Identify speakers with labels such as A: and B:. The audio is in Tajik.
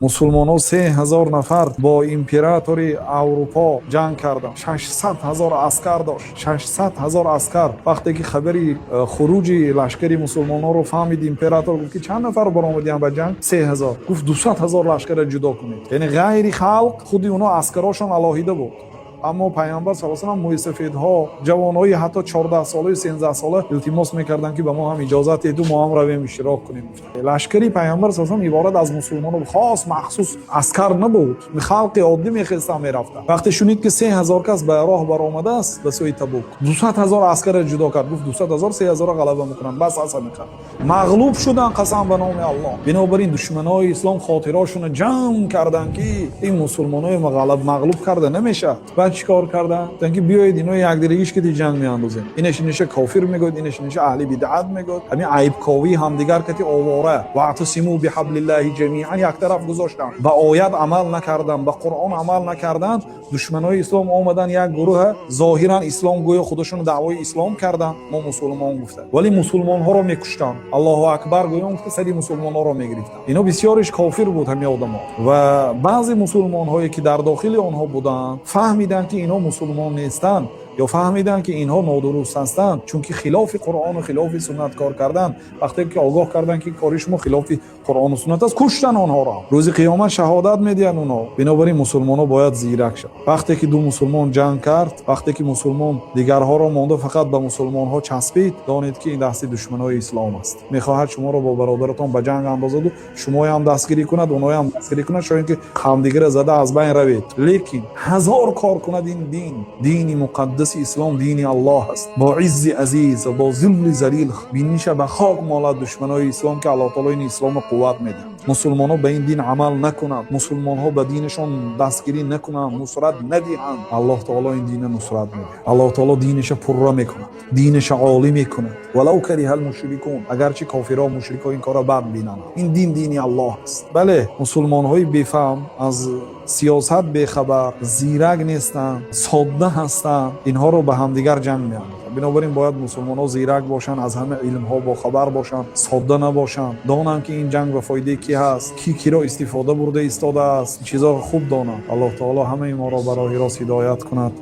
A: Мусулмонҳо 3000 нафар бо императори Аврупо ҷанг карданд. 600 000 аскар дошт, 600 000 аскар. Вақте ки хабари хуруҷи лашкари мусулмонҳоро фаҳмид император, гуфт, ки чанд нафар баромадиям ба ҷанг? 3000. Гуфт: 200 000 лашкарро ҷудо кунед. Яъне ғайри халқ, худи онҳо аскарошон алоҳида буд. Аммо Пайғамбар с салам, мӯйсафедҳо, ҷавонҳои ҳатто 14-солаю 13-сола илтимос мекарданд, ки ба мо ҳам иҷозат диҳду мо ҳам равем, иштирок кунем. Лашкари Пайғамбар с иборат аз мусулмоно, хос махсус аскар набуд, халқи оддӣ мехестан, мерафтанд. Вақте шунид, ки 3000 кас ба роҳ баромадааст ба сӯи Табук, 200 000 аскарро ҷудо кард. Гуфт: 200 000 3000-ро ғалаба мекунанд, бас аса мекард. Мағлуб шуданд, қасам ба номи Аллоҳ. Бинобар ин душманои ислом хотирошонро ҷамъ карданд, ки ин мусулмонои мағлуб карда намешавад. Баъд чӣ кор карданд? Гуфтанд, ки биёед, ино якдирагиш кати ҷанг меандозем. Инаш инаша кофир мегӯяд, инаш инаша аҳли бидъат мегӯяд. Ҳамин айбковии ҳамдигар кати овора واعتصموا بحبل الله جميعا як тараф гузоштанд, ба оят амал накарданд, ба Қуръон амал накарданд. Душманои ислом омаданд, як гурӯҳа зоҳиран ислом гӯё худашон даъвои ислом карданд, мо мусулмон гуфта, вале мусулмонҳоро мекуштанд. Аллоҳу акбар гӯён гуфта, сари мусулмонҳоро мегирифтанд. Ино бисёриш кофир буд, ҳамин одамо. Ва баъзе мусулмонҳое, ки дар дохили онҳо буданд, фаҳмиданд, ки инҳо мусулмон нестанд ё фаҳмиданд, ки инҳо нодуруст ҳастанд, чунки хилофи Қуръону хилофи суннат кор карданд. Вақте ки огоҳ карданд, ки кори шумо хилофи Қуръону суннат аст, куштан онҳоро. Рӯзи қиёмат шаҳодат медиҳанд онҳо. Бинобар ин мусулмонҳо бояд зирак шаванд. Вақте ки ду мусулмон ҷанг кард, вақте ки мусулмон дигарҳоро монда, фақат ба мусулмонҳо часпид, донед, ки ин дасти душманои ислом аст. Мехоҳад шуморо бо бародаратон ба ҷанг андозаду шумоям дастгирӣ кунад, оноям дастгирӣ кунад, шояд ки ҳамдигарро зада аз байн равед. Лекин ҳазор кор кунад, ин дин, дини муқаддаси ислом, дини Аллоҳ аст. Бо иззи азиз ва бо зилли залил биниша ба хок молад душманои ислом, ки Аллоҳ таоло ин исломро қувват медиҳад. Мусулмонҳо ба ин дин амал накунанд, мусулмонҳо ба динашон дастгирӣ накунанд, нусрат надиҳанд, Аллоҳ таоло ин дина нусрат медиҳад. Аллоҳ таоло диниша пурра мекунад, диниша олӣ мекунад. ولو كره المشركون, агарчи кофирҳо, мушрикҳо ин корро бад бинанд. Ин дин дини Аллоҳ аст. Бале, мусулмонҳои бефаҳм, аз сиёсат бехабар, зирак нестанд, содда ҳастанд, инҳоро ба ҳамдигар ҷанг меандозанд. Бинобар ин бояд мусулмонҳо зирак бошанд, аз ҳама илмҳо бохабар бошанд, содда набошанд, донанд, ки ин ҷанг ба фоидаи кӣ ҳаст, кӣ киро истифода бурда истодааст, чизҳоро хуб донанд. Аллоҳ таоло ҳамаи моро ба роҳи рост ҳидоят кунад.